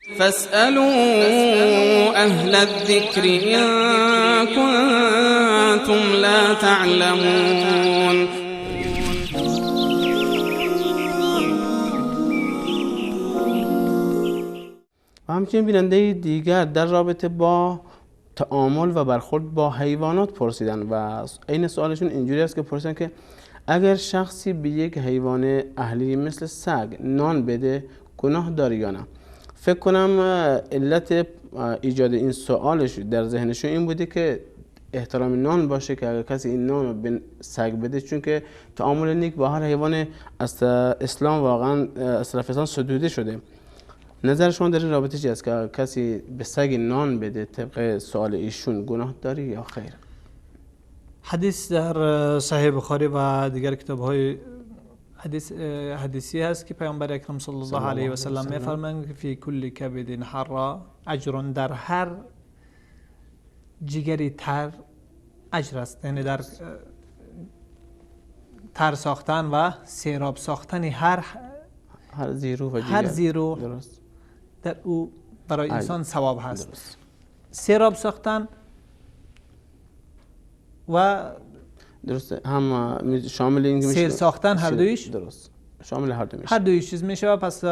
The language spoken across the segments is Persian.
فاسألوا أهل الذكر إن كنتم لا تعلمون. و همچنین بیننده دیگر در رابطه با تعامل و برخورد با حیوانات پرسیدن و این سوالشون اینجوری است که پرسیدن که اگر شخصی به یک حیوان اهلی مثل سگ نان بده گناه داره یا نه؟ فکر کنم علت ایجاد این سوالش در ذهنشون این بوده که احترام نان باشه که اگر کسی این نان رو به سگ بده، چون که تعامل نیک با هر حیوان از اسلام واقعا از طرف اسلام ستوده شده. نظر شما در این رابطه چی است که کسی به سگ نان بده طبق سوال ایشون گناه داره یا خیر؟ حدیث در صحیح بخاری و دیگر کتاب‌های حدیثی هست که پیامبر اکرم صلی الله علیه و سلم می‌فرمایند که فی کل کبد حرا اجر، در هر جگری تر اجر است، یعنی در تر ساختن و سیراب ساختن هر زیرو و هر زیرو درست در او برای انسان ثواب هست. درست. سیراب ساختن و درست هم شامل این سیر ساختن هر دویش درست شامل هر دو میشه، هر دویش چیز میشه. پس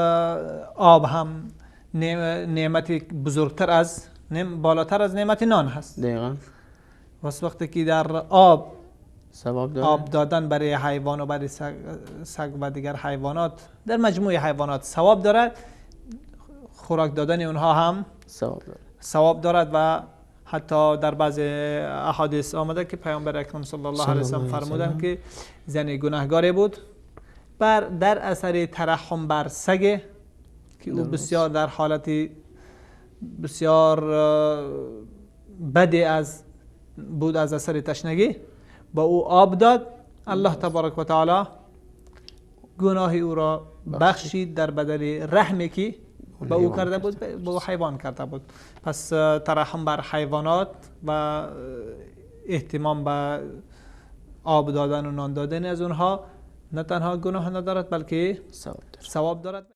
آب هم نعمتی بزرگتر از بالاتر از نعمت نان هست. دقیقاً. واسه وقتی که در آب ثواب داره، آب دادن برای حیوان و برای سگ و دیگر حیوانات در مجموع حیوانات ثواب دارد، خوراک دادن اونها هم ثواب دارد، ثواب دارد. و حتی در بعض احادیث آمده که پیامبر اکرم صلی الله علیه و سلم فرمودند که زن گناهگاری بود بر در اثر ترحم بر سگ که او بسیار در حالت بسیار بدی از بود از اثر تشنگی، با او آب داد، الله تبارک و تعالی گناه او را بخشید در بدل رحمی که با او کرده بود، با حیوان کرده بود. پس ترحم بر حیوانات و اهتمام به آب دادن و نان دادن از اونها نه تنها گناه ندارد بلکه ثواب دارد.